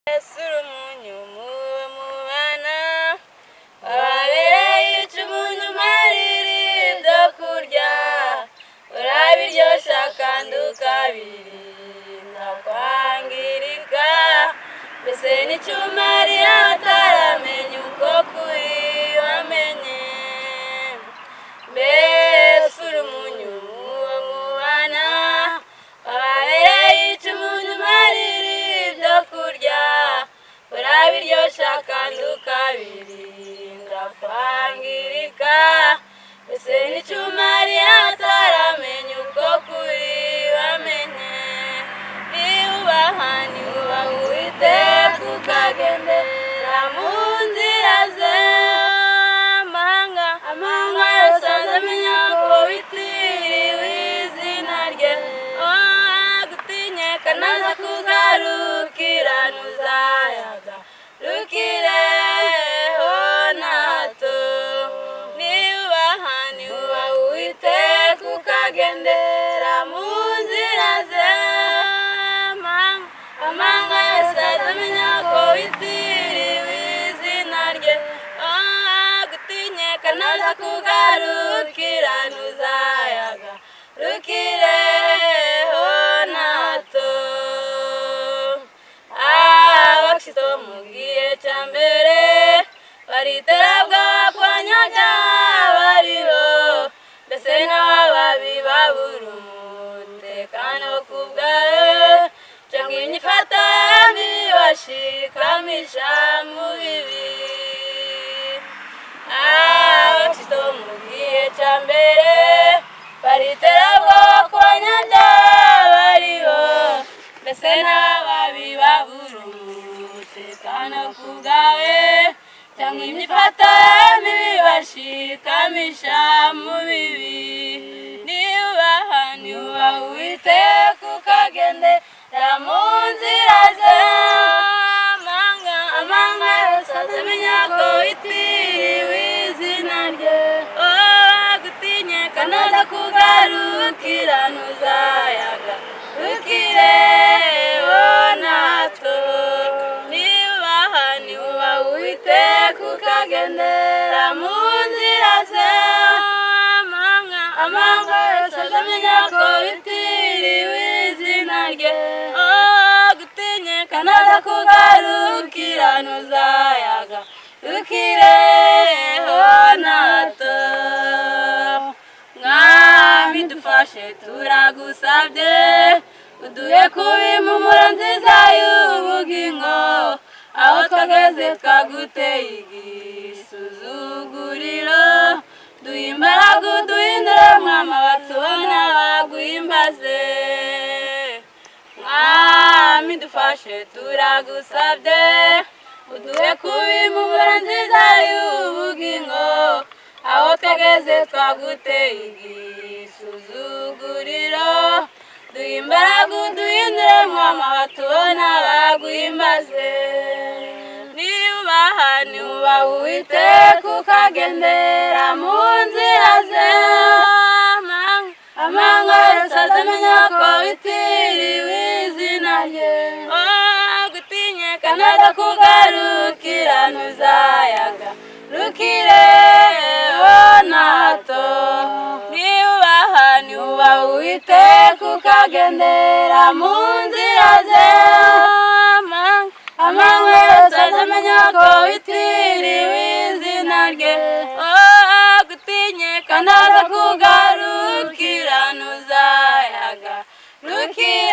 Mbese uri umunyu mubo mubana, wababereye icumu umarira ibyo kurya, urabiryoshya kandi ukabirinda kwangirika. Mbese n'icyo umariye bataramenya uko kuri wamenye? Mbese uri umunyu mubo mubana, wababereye icumu umarira ibyo kurya, urabiryoshya kandi ukabirinda kwangirika. Mbese n'icyo umariye bataramenya uko kuri wamenye? Niwubaha, niwubaha Uwiteka, ukagendera mu nzira ze, amahanga, amahanga yose azamenya ko witiriwe izina rye. Oh, agutinye kandi azakugarukira, ntuzayaga rukireho na hato. Niwubaha, niwubaha Uwiteka, ukagendera mu nzira ze, amahanga, amahanga yose azamenya ko witiriwe izina rye. Oh, agutinye kandi azakugarukira, ntuzayaga rukireho na hato. Abakristo mu gihe cya mbere bariterabwoba ku banyabyaha bariho, mbese n'ababi babura umutekano ku bwawe, cyangwa inyifato mibi bashikamisha mu bibi. Abakristo mu gihe cya mbere bariterabwoba ku banyabyaha bariho, mbese n'ababi babura umutekano ku bwawe, cyangwa imyifato mibi bashikamisha mu bibi. Niwubaha, niwubaha Uwiteka, ukagendera mu nzira ze, amahanga, amahanga yose azamenya ko witiriwe izina rye. Oh, agutinye kandi azakugarukira, ntuzayaga rukireho na hato. Niwubaha, niwubaha Uwiteka, ukagendera mu nzira ze, amahanga, amahanga yose azamenya ko witiriwe izina rye. Oh, agutinye kandi azakugarukira, ntuzayaga rukireho na hato. Mwami, dufashe, turagusabye, uduhe kuba impumuro nziza y'ubugingo. Aho twageze twaguteye igisuzuguriro, duhe imbaraga, uduhindure, Mwami, abatubona baguhimbaze. Mwami, dufashe, turagusabye, uduhe kuba impumuro nziza y'ubugingo. Aho twageze twaguteye igisuzuguriro, duhe imbaraga, uduhindure, Mwami, abatubona baguhimbaze. Niwubaha, niwubaha Uwiteka, ukagendera mu nzira ze, amahanga, amahanga yose azamenya ko witiriwe izina rye. Oh, agutinye kandi azakugarukira, ntuzayaga rukireho na hato. Niwubaha, niwubaha Uwiteka, ukagendera mu nzira ze, amahanga, amahanga yose azamenya ko witiriwe izina rye. Oh, agutinye kandi azakugarukira, ntuzayaga rukireho.